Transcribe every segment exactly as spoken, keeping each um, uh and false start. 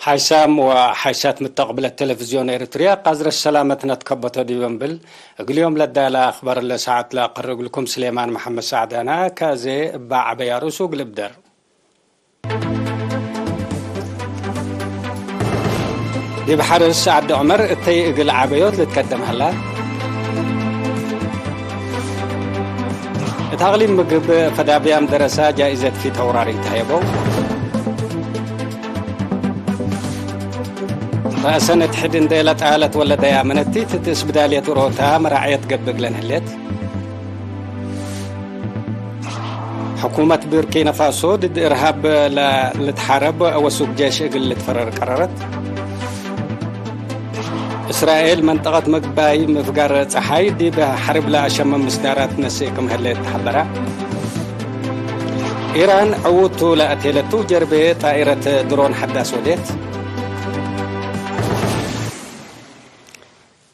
ሓይሳም ወሓይሳት ምተቅብለት ቴሌቪዝዮን ኤሪትርያ፣ ቃዝረት ሰላመትነ ትከበቶ ዲብ እንብል፣ እግል ዮም ለዳለ አክባር ለሰዓት ለአቀርብ እግልኩም ስሌማን መሐመድ ሳዕዳና። ከዜ እበ ዐበያ ርእሱ እግል እብደር። ዲብ ሐርስ ዐዲ ዑመር እተይ እግል ዐበዮት ልትከደም ሀላ። እት አቅሊም ምግብ ፈዳብያም ደረሳ ጃኢዘት ፊት አውራሪ ተሀየበው። ረአሰን እት ሕድ እንዴ ለጣለት ወለደያ መነቲት እት እስብዳልየት ኡሮታ መራዕየት ገብእ እግለን ህሌት። ሕኩመት ቡርኪና ፋሶ ድድ እርሃብ ለልትሓረብ ወሱግ ጄሽ እግል ልትፈረር ቀረረት። እስራኤል መንጠቀት መግባይ ምፍጋር ጸሓይ ዲብ ሐርብ ለአሸመ ምስዳራት ነስእ ክም ህሌት ተሐበረ። ኢራን ዕዉቱ ለአቴለቱ ጀርቤ ጣኢረት ድሮን ሐዳስ ወዴት።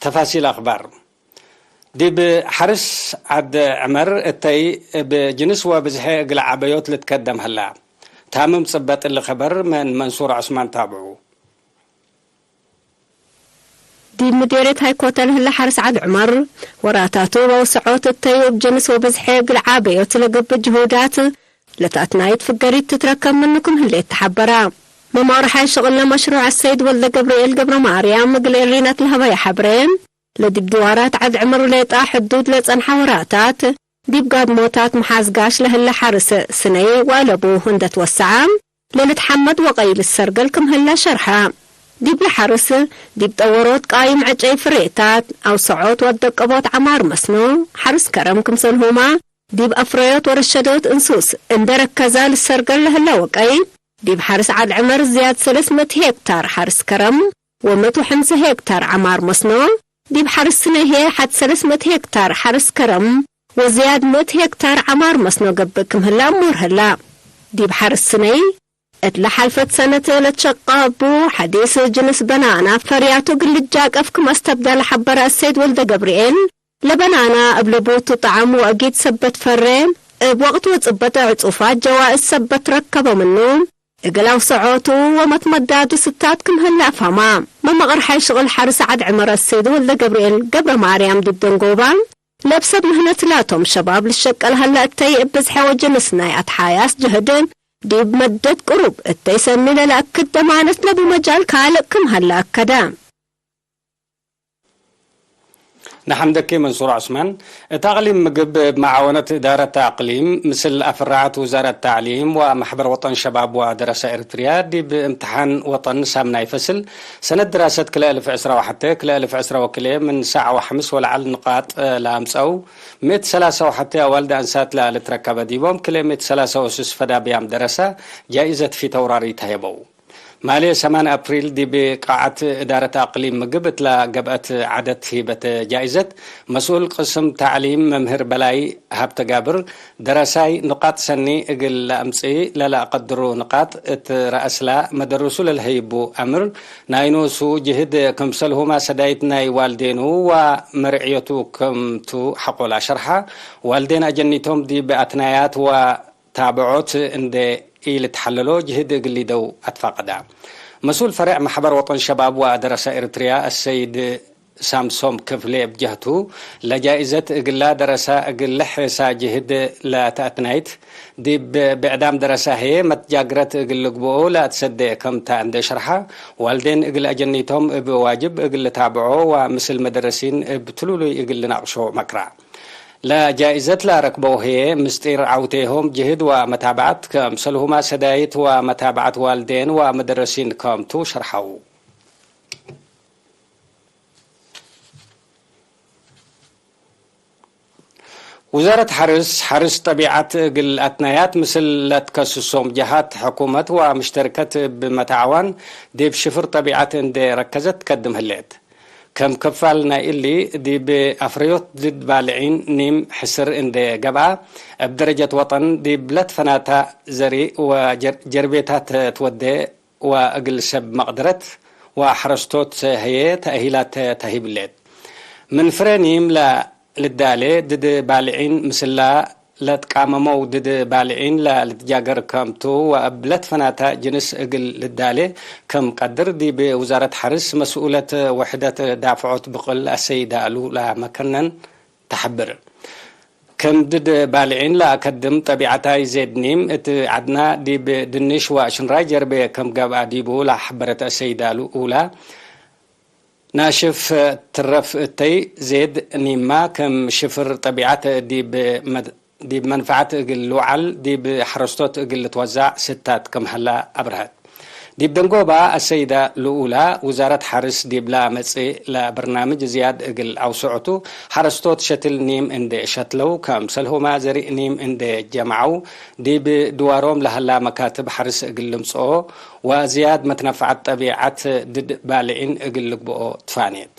ተፋሲል አክባር። ዲብ ሐርስ ዐድ ዕመር እተይ እብ ጅንስ ወብዝሐ እግል ዐበዮት ልትከደም ሀላ። ታምም ጽበጥ እሊ ከበር ምን መንሱር ዑስማን ታብዑ። ዲብ ምዴርየት ሃይኮተ ለህለ ሐርስ ዐድ ዑመር፣ ወራታቱ ወአውሰዖት እተዩ እብ ጅንስ ወብዝሐ እግል ዐበዮት ለገብእ ጅሁዳት ለተአትናይት ፍገሪት ትትረከብ ምኑ ክም ህሌት ተሐበረ። መማርሓይ ሽቅል ለመሽሩዕ አሰይድ ወልደ ገብርኤል ገብረ ማርያም እግል ኤሪናት ለሀበየ ሐብሬ፣ ለዲብ ድዋራት ዐድ ዕምር ሌጣ ሕዱድ ለጸንሐ ወራታት፣ ዲብ ጋድሞታት መሓዝጋሽ ለህለ ሐርስ ስነይ ወአለቡ እንደ ትወሰዐ፣ ለልትሐመድ ወቀይ ልሰርገል ክም ህለ ሸርሐ። ዲብለ ሐርስ፣ ዲብ ጠወሮት ቃይም ዕጨይ ፍሬታት፣ አውሰዖት ወአደቀቦት ዐማር መስኖ፣ ሐርስ ከረም ክምሰልሁመ፣ ዲብ አፍረዮት ወረሸዶት እንሱስ እንደ ረከዛ ልሰርገል ለህለ ወቀይ፣ ዲብ ሐርስ ዐድ ዕመር ዝያድ ሰለስ ምእት ሄክታር ሐርስ ከረም ወምእት ወሐምስ ሄክታር ዐማር መስኖ፣ ዲብ ሐርስ ስነይ ህዬ ሐድ ሰለስ ምእት ሄክታር ሐርስ ከረም ወዝያድ ምእት ሄክታር ዐማር መስኖ ገብእ ክም ህለ እሙር ህለ። ዲብ ሐርስ ስነይ እት ለሐልፈት ሰነት ለትሸቀ እቡ ሐዲስ ጅንስ በናና ፈርያቱ እግል ልጃቀፍ ክም አስተብዳ ለሐበረ አሰይድ ወልደ ገብርኤል፣ ለበናና እብ ለቡቱ ጠዐም ወአጊድ ሰበት ፈሬ፣ እብ ወቅት ወጽበጥ ዕጹፋት ጀዋእዝ ሰበት ረከበ ምኑ፣ እግል አውሰዖቱ ወመትመዳዱ ስታት ክም ህለ አፍሀማ። መመቅርሓይ ሽቅል ሐርስ ዐድ ዕመር አሰይድ ወልደ ገብርኤል ገብረ ማርያም ዲብ ደንጎባ፣ ለእብ ሰብ ምህነት ላቶም ሸባብ ልሸቀል ሀለ እተይ እብ ብዝሐ ወጅንስ ናይ አትሓያስ ጅህድ ዲብ መደት ቅሩብ እተይ ሰኒ ለለአክድ ደማነት ለቡ መጃል ካልእ ክም ሀለ አከደ። ነሐምደኪ መንሱር ዑስማን። እት አቅሊም ምግብ እብ መዓወነት እዳረት አቅሊም ምስል አፍራዐት ውዛረት ተዕሊም ወመሕበር ወጠን ሸባብ ወደረሰ ኤሪትርያ ዲብ እምትሓን ወጠን ሳምናይ ፈስል ሰነት ድራሰት ክልኤ እልፍ ዕስራ ወሐቴ ክልኤ እልፍ ዕስራ ወክልኤ ምን ሳዕ ወሐምስ ወለዐል ንቃጥ ለአምጸው ምእት ሰላሳ ወሐቴ አዋልድ አንሳት ለልትረከበ ዲቦም ክልኤ ምእት ሰላሳ ወስስ ፈዳብያም ደረሰ ጃኢዘት ፊት አውራሪ ተህየበው። ማሌ ሰማን አፕሪል ዲብ ቃዐት እዳረት አቅሊም ምግብ እትላ ገብአት ዐደት ሂበት ጃኢዘት፣ መስኡል ቅስም ተዕሊም መምህር በላይ ሀብተጋብር፣ ደረሳይ ንቃጥ ሰኒ እግል ለአምጽእ ለለአቀድሩ ንቃጥ እት ረአስላ መደርሱ ለልሀይቡ አምር፣ ናይ ኖሱ ጅህድ ክምሰልሁማ ሰዳይት ናይ ዋልዴኑ ወመርዕየቱ ክምቱ ሐቆ ለአሸርሐ፣ ዋልዴን አጀኒቶም ዲብ አትናያት ወ ታብዖት እንዴ ኢልትሐለሎ ጅህድ እግል ሊደው አትፋቀዳ። መስኡል ፈሬዕ መሕበር ወጠን ሸባብ ወአደረሰ ኤሪትርያ አሰይድ ሳምሶም ክፍሌ እብ ጀህቱ፣ ለጃኢዘት እግላ ደረሳ እግል ለሔሳ ጅህድ ለተአትናይት፣ ዲብ ብዕዳም ደረሳ ህዬ መትጃግረት እግል ልግብኦ ለአትሰዴ ከምታ እንዴ ሸርሐ፣ ዋልዴን እግል አጀኒቶም እብ ዋጅብ እግል ልታብዖ ወምስል መደረሲን እብ ትሉሉይ እግል ልናቅሾ መክራ። ለጃኢዘት ለአረክበው ህዬ፣ ምስጢር ዐውቴሆም ጅህድ ወመታብዐት፣ ከምሰልሁማ ሰዳይት ወመታብዐት ዋልዴን ወመደረሲን ከምቱ ሸርሐው። ውዛረት ሐርስ፣ ሐርስ ጠቢዐት እግል አትናያት ምስል ለትከስሶም ጀሃት ሕኩመት ወምሽተርከት እብ መትዓዋን ዲብ ሽፍር ጠቢዐት እንዴ ረከዘት ትከድም ህሌት። ከም ክፋል ናይ እሊ፣ ዲብ አፍረዮት ድድ ባልዒን ኒም ሕስር እንዴ ገብአ፣ እብ ደረጀት ወጠን ዲብ ለትፈናተ ዘሪእ ወጀር-፣ ጀርቤታት ትወዴ ወእግል ሰብ መቅደረት ወሐረስቶት ህዬ ተእሂላት ተሂብሌት። ምን ፍሬ ኒም ለልዳሌ ድድ ባልዒን ምስላ ለትቃመመው ድድ ባልዒን ለልትጃገር ከምቱ ወእብ ለትፈናተ ጅንስ እግል ልዳሌ ከም ቀድር ዲብ ውዛረት ሐርስ መስኡለት ወሕደት ዳፍዖት ብቅል አሰይድ አሉላ መከነን ተሐብር። ክም ድድ ባልዒን ለአከድም ጠቢዐታይ ዜድ ኒም እት ዐድና ዲብ ድንሽ ወሽንራይ ጀርቤ ከም ገብአ ዲቡ ለሐበረት አሰይድ አሉላ፣ ናሽፍ ትረፍ እተይ ዜድ ኒማ ክም ሽፍር ጠቢዐት ዲብ መድ-፣ ዲብ መንፈዐት እግል ልውዓል ዲብ ሐረስቶት እግል ልትወዛዕ ስታት ክም ሀላ አብርሀት። ዲብ ደንጎባ አሰይዳ ልኡላ ውዛረት ሐርስ ዲብላ መጽእ ለበርናምጅ ዝያድ እግል አውስዖቱ፣ ሐረስቶት ሸትል ኒም እንዴ ሸትለው፣ ከምሰልሁማ ዘሪእ ኒም እንዴ ጀምዐው፣ ዲብ ድዋሮም ለሀላ መካትብ ሐርስ እግል ልምጽኦ፣ ወዝያድ መትነፈዐት ጠቢዐት ድድ ባልዒን እግል ልግብኦ ትፋኔት።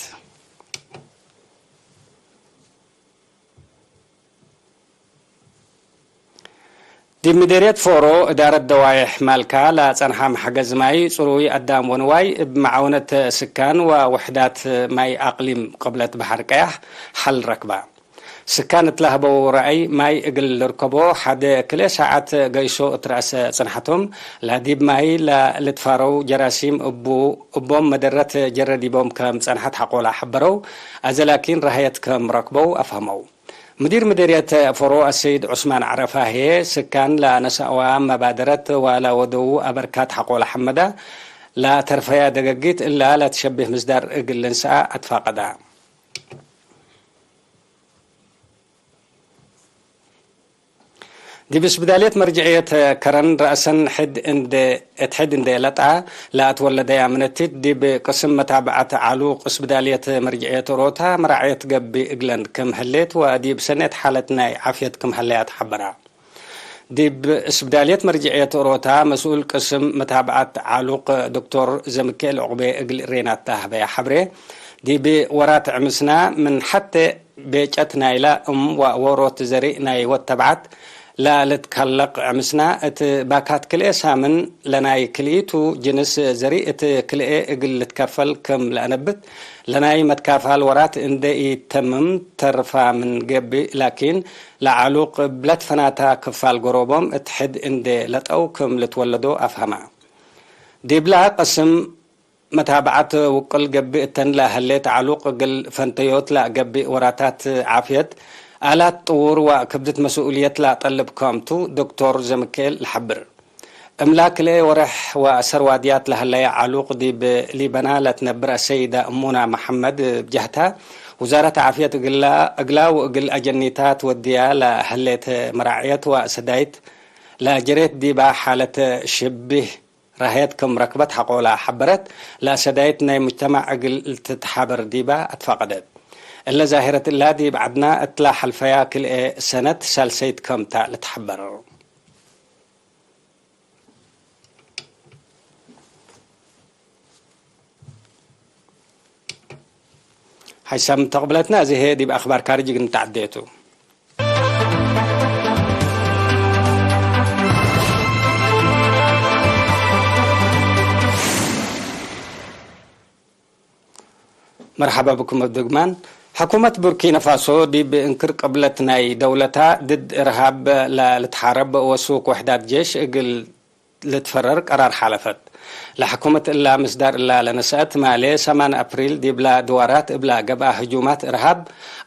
ዲብ ምዴርየት ፎሮ እዳረት ደዋይሕ ማልካ ለጸንሐ መሐገዝ ማይ ጽሩይ አዳም ወንዋይ እብ መዓውነት ስካን ወውሕዳት ማይ አቅሊም ቅብለት በሐር ቀያሕ ሐል ረክባ። ስካን እት ለሀበው ረአይ፣ ማይ እግል ልርከቦ ሐደ ክልኤ ሳዐት ገይሶ እት ረአሰ ጽንሐቶም፣ ለዲብ ማይ ለልትፋረው ጀራሲም እቡ፣ እቦም መደረት ጀረ ዲቦም ከም ጸንሐት ሐቆላ ሐበረው፣ አዜ ላኪን ረሀየት ከም ረክበው አፍሀመው። ምዲር ምዴርየት ፎሮ አሰይድ ዑስማን ዐረፋ ህዬ፣ ስካን ለነሰአዋ መባደረት ወለወደዉ አበርካት ሐቆላ ሐመዳ፣ ለተርፈያ ደገጊት እላ ለትሸቤህ ምስዳር እግል ልንሰአ አትፋቀዳ። ዲብ እስብዳልየት መርጅዕየት ከረን ረአሰን ሕድ እንዴ፣ እት ሕድ እንዴ ለጥአ ለአትወለደያ ምነቲት፣ ዲብ ቅስም መታብዐት ዓሉቅ እስብዳልየት መርጅዕየት ኦሮታ መራዕየት ገብእ እግለን ክም ህሌት ወዲብ ሰኔት ሓለት ናይ ዓፍየት ክም ሀለያ ተሐበራ። ዲብ እስብዳልየት መርጅዕየት ኦሮታ መስኡል ቅስም መታብዐት ዓሉቅ ዶክቶር ዘምክኤል ዑቅቤ እግል ሬናታ ሀበያ ሐብሬ፣ ዲብ ወራት ዕምስና ምን ሐቴ ቤጨት ናይላ እም ወአወሮት ዘሪእ ናይ ወድ ተብዓት ለልትከለቅ ዕምስና፣ እት ባካት ክልኤ ሳምን ለናይ ክልኢቱ ጅንስ ዘሪእ እት ክልኤ እግል ልትከፈል ክም ለአነብት፣ ለናይ መትካፋል ወራት እንዴ ኢተምም ተርፋ ምን ገብእ፣ ላኪን፣ ለዓሉቅ እብ ለትፈናታ ክፋል ገሮቦም እት ሕድ እንዴ ለጠው ክም ልትወለዶ አፍሀማ። ዲብላ ቅስም መታብዐት ውቅል ገብእ እተን ለህሌት ዓሉቅ እግል ፈንተዮት ለገብእ ወራታት ዓፍየት፣ አላት ጥዉር ወክብድት መስኡልየት ለአጠልብ ከምቱ ዶክቶር ዘምክኤል ለሐብር። እምላ ክልኤ ወርሕ ወአሰር ዋድያት ለሀለየ ዓሉቅ ዲብ ሊበና ለትነብር አሰይደ እሙና መሐመድ እብ ጀህታ፣ ውዛረት ዓፍየት እግላ፣ እግላ ወእግል አጀኒታት ወድያ ለሀሌት መራዕየት ወአሰዳይት ለጀሬት ዲባ ሓለት ሽብህ ረሀየት ክም ረክበት ሐቆላ ሐበረት፣ ለአሰዳይት ናይ ሙጅተማዕ እግል ልትትሓበር ዲባ አትፋቀደት። እለ ዛሂረት እላ ዲብ ዐድና እትላ ሐልፈያ ክልኤ ሰነት ሳልሰይት ከምታ ልትሐበር። ሐይሳም ተቅብለትና፣ እዚ ህዬ ዲብ አክባር ካርጅ እግል ንተዐዴ ቱ። መርሐባ ብኩም እብ ድግማን። ሕኩመት ቡርኪነ ፋሶ ዲብ እንክር ቅብለት ናይ ደውለታ ድድ እርሃብ ለልትሓረብ ወሱክ ውሕዳት ጄሽ እግል ልትፈረር ቀራር ሓለፈት። ለሕኩመት እላ ምስዳር እላ ለነሰአት ማሌ ሰማን አፕሪል ዲብላ ድዋራት እብላ ገብአ ህጁማት እርሃብ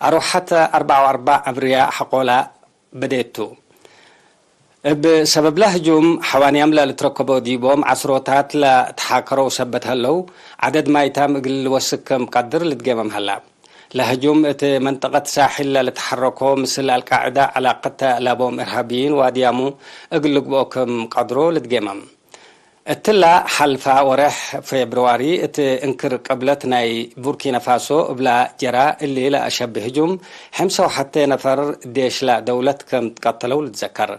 አሮሐት አርበዕ ወአርበዕ አብርያ ሐቆላ በዴቱ። እብ ሰበብለ ህጁም ሐዋንያም ለልትረከቦ ዲቦም ዐስሮታት ለተሓከረው ሰበት ሀለው፣ ዐደድ ማይታም እግል ልወስክ ክም ቀድር ልትጌመም ሀላ። ለህጁም እት መንጠቀት ሳሕል ለልትሐረኮ ምስል አልቃዕዳ ዐላቀት ለቦም እርሃብይን ዋድያሙ እግል ልግብኦ ክም ቀድሮ ልትጌመም። እትላ ሐልፋ ወሬሕ ፌብርዋሪ እት እንክር ቅብለት ናይ ቡርኪነ ፋሶ እብላ ጀራ እሊ ለአሸቢ ህጁም፣ ሕምሰ ወሐቴ ነፈር ዴሽላ ደውለት ክም ትቀተለው ልትዘከር።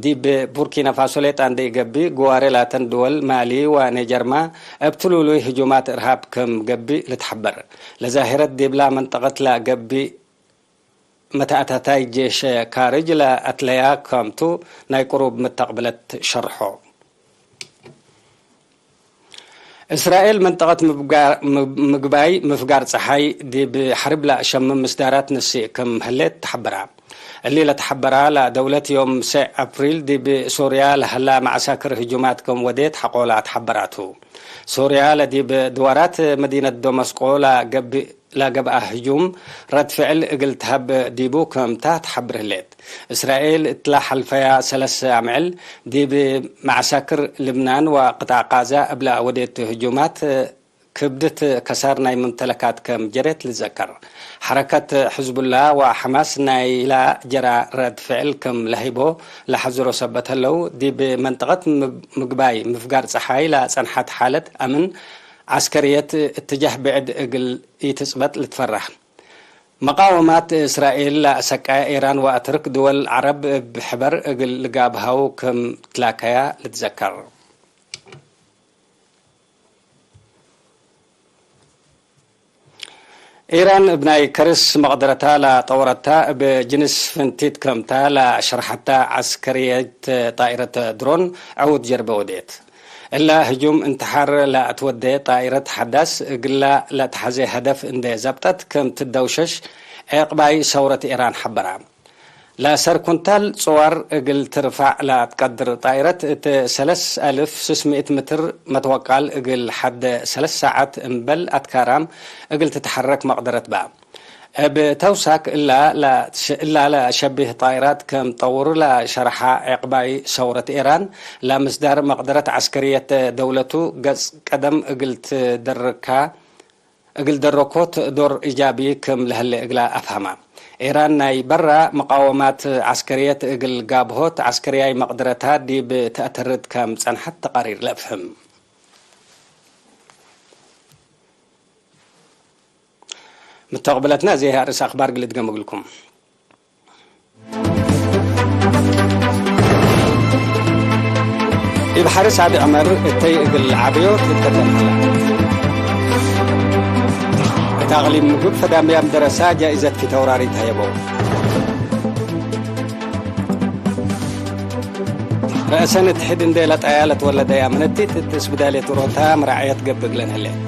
ዲብ ቡርኪነ ፋሶ ሌጣ እንዴ ኢገብእ፣ ግዋሬ ላተን ድወል ማሊ ወኔጀርማ እብ ትሉሉይ ህጁማት እርሃብ ክም ገብእ ልትሐበር። ለዛሂረት ዲብላ መንጠቀት ለገብእ መተአታታይ ጄሽ ካርጅ ለአትለያ ከምቱ ናይ ቅሩብ ምተቅብለት ሸርሖ። እስራኤል መንጠቀት ምግባይ ምፍጋር ጸሓይ ዲብ ሐርብ ለአሸምም ምስዳራት ንስእ ክም ህሌት ተሐብራ። እሊ ለተሐበራ ለደውለት ዮም ሰዕ አፕሪል ዲብ ሶርያ ለሀላ መዐሳክር ህጁማት ክም ወዴት ሐቆላ ተሐበራቱ። ሶርያ ለዲብ ድዋራት መዲነት ደመስቆ ለገብእ ለገብአ ህጁም ረድ ፍዕል እግል ተሀብ ዲቡ ክምታ ተሐብር ህሌት። እስራኤል እትላ ሐልፈያ ሰለስ አምዕል ዲብ መዐሳክር ልብናን ወቅጣዕ ቃዛ እብለ ወዴት ህጁማት ክብድት ከሳር ናይ መምተለካት ከም ጀሬት ልዘከር። ሐረከት ሕዝቡላ ወሐማስ ናይላ ጀራ ረድ ፍዕል ክም ለህይቦ ለሐዝሮ ሰበት ህለው፣ ዲብ መንጠቀት ምግባይ ምፍጋር ጸሓይ ለጸንሐት ሓለት አምን ዐስከርየት እትጃህ ብዕድ እግል ኢትጽበጥ ልትፈራህ። መቃወማት እስራኤል ለአሰቀ፣ ኢራን ወአትርክ ድወል ዐረብ እብ ሕበር እግል ልጋብሀው ክም ትላከያ ልትዘከር። ኢራን እብ ናይ ከርስ መቅደረታ ለጠወረታ፣ እብ ጅንስ ፍንቲት ክምታ ለሸርሐታ ዐስከርየት ጣኢረት ድሮን ዕዉት ጀርበ ወዴት። እላ ህጁም እንትሓር ለአትወዴ ጣኢረት ሐዳስ እግላ ለተሐዜ ሀደፍ እንዴ ዘብጠት ክም ትደውሸሽ ዔቅባይ ሰውረት ኢራን ሐበራ። ለሰር ኩንታል ጽዋር እግል ትርፋዕ ለአትቀድር ጣኢረት እት ሰለስ አልፍ ስስ ምእት ምትር መትወቃል እግል ሐደ ሰለስ ሳዐት እምበል አትካራም እግል ትትሐረክ መቅደረት በ። እብ ተውሳክ እላ ለሸ-፣ እላ ለሸቢህ ጣይራት ከም ጠውር ለሸርሐ ዔቅባይ ሰውረት ኤራን፣ ለምስዳር መቅደረት ዐስከርየት ደውለቱ ገጽ ቀደም እግል ትደርካ፣ እግል ደረኮት ዶር ኢጃቢ ክም ለህሌ እግላ አፍሀማ። ኤራን ናይ በራ መቃወማት ዐስከርየት እግል ጋብሆት ዐስከርያይ መቅደረታ ዲብ ተአተርድ ከም ጸንሐት ተቃሪር ለአፍህም። ምተቅብለትና እዜ አርእስ አክባር እግል እድገም እግልኩም። እብ ሐርስ አቢ ዐመር እተይ እግል ዐበዮ ትትከደም ሀላ። እት አቅሊም ምግብ ፈዳምያም ደረሳ ጃኢዘት ፊተውራሪት ሀየበው። ረአሰን እት ሕድ እንዴ ለጠያ ለትወለደ ያምነቲት እት እስብዳልየት ኡሮታ መራዐየት ገብእ እግለን ህሌት።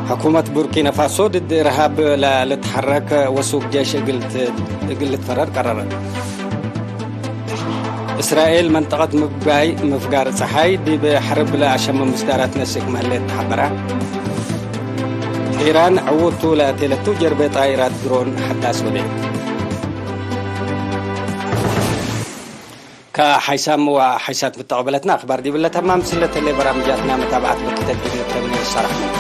ሕኩመት ቡርኪነ ፋሶ ድድ እርሃብ ለልትሐረክ ወሱቅ ጄሽ እግል ት-፣ እግል ልትፈረር ቀረረት። እስራኤል መንጠቀት ምብጋይ ምፍጋር ጸሓይ ዲብ ሐርብ ለአሸመ ምስዳራት ነስእ ክም ህሌት ተሐበራ። ኢራን ዕዉቱ ለአቴለቱ ጀርቤ ጣይራት ድሮን ሐዳስ ወዴት። ከሐይሳም ወሐይሳት ምተቀበለትና አክባር ዲብለ ተማም ምስለ ተሌ በራምጃትና መታብዐት በክተት ዲብለ ተምኔ ሰራሕነ።